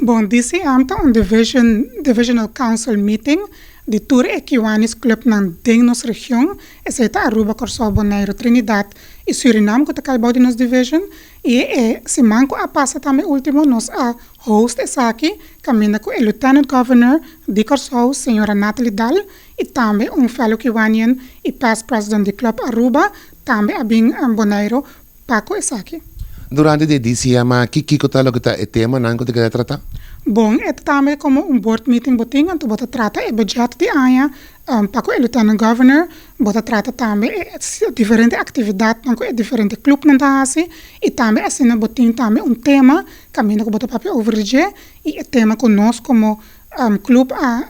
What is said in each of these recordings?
Bon, DCM ta un division, Divisional Council Meeting, di tur e Kiwanis Clubnan den nos region, esei ta Aruba, Kòrsou, Boneiru, Trinidad i Surinam ku ta kai bou di nos division. I e siman ku a pasa tambe último nos a host esaki kaminda ku e Lieutenant Governor di Kòrsou, señora Natalie Daal, i tambe un fellow Kiwanian i past president di Club Aruba tambe a bin Boneiru pa ku esaki. Durante di e DCM aki, kiko ta loke ta e temanan ku ta keda tratá? Bon, e ta tambe komo un board meeting bo tin, anto bo ta trata e budget di aña pa ku e Lieutenant Governor, bo ta trata tambe e diferente aktividatnan ku e diferente clubnan ta hasi, i tambe asina bo tin tambe un tema kaminda ku bo ta papia over di dje, i e tema ku nos komo Club a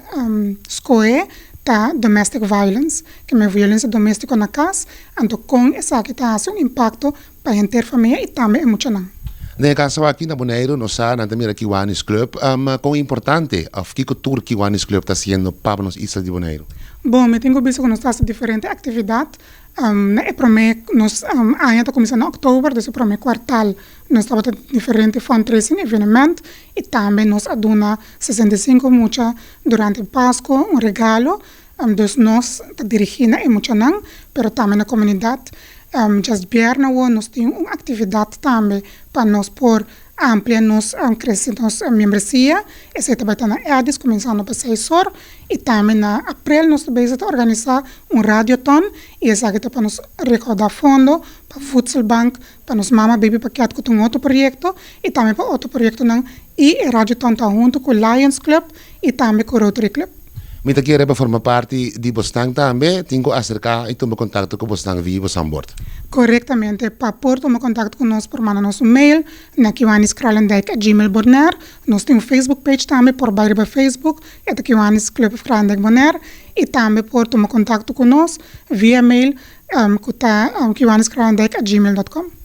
scohe ta domestic violence, ke men violencia domestico na cas, anto con esaki ta haci un impacto pa henter famia y tambe e muchanan. Den e caso aki na Boneiru nos sa nan ta mira Kiwanis Club con importante of kico tur Kiwanis Club ta haciendo pa nos isla di Boneiru. Bon, mi tin cu bisa cu nos ta haci diferente actividad. Na e prome nos aña ta cuminsa na october, dus e prome cuartal nos tabata diferente fundraising evenement y tambe nos a duna 65 mucha durante Pasco un regalo. Dus nos ta dirigi na e muchanan, pero tambe na comunidad. Djasbierna awo nos tin un actividad tambe pa nos por amplia nos crece nos membresia. Esey ta bay ta na Eddy's cuminsando pa seis or y tambe na april nos ta bezig ta organisa un radioton y esaki ta pa nos recauda fondo pa voedselbank, pa nos mama baby pakket cu ta un otro proyecto y tambe pa otro proyectonan y e radioton ta hunto cu Lions Club y tambe cu Rotary Club. Mi ta kere pa forma parti di bosnan tambe, tin ku aserká i tuma kontakto ku bosnan via bosan bord. Korektamente, pa por tuma kontakto ku nos por manda nos un mail na kiwaniskralendijk@gmail.bonaire. Nos tin un Facebook page tambe, por bai riba Facebook, e ta Kiwanis Club of Kralendijk Bonaire, i tambe por tuma kontakto ku nos via mail ku ta kiwaniskralendijk@gmail.com.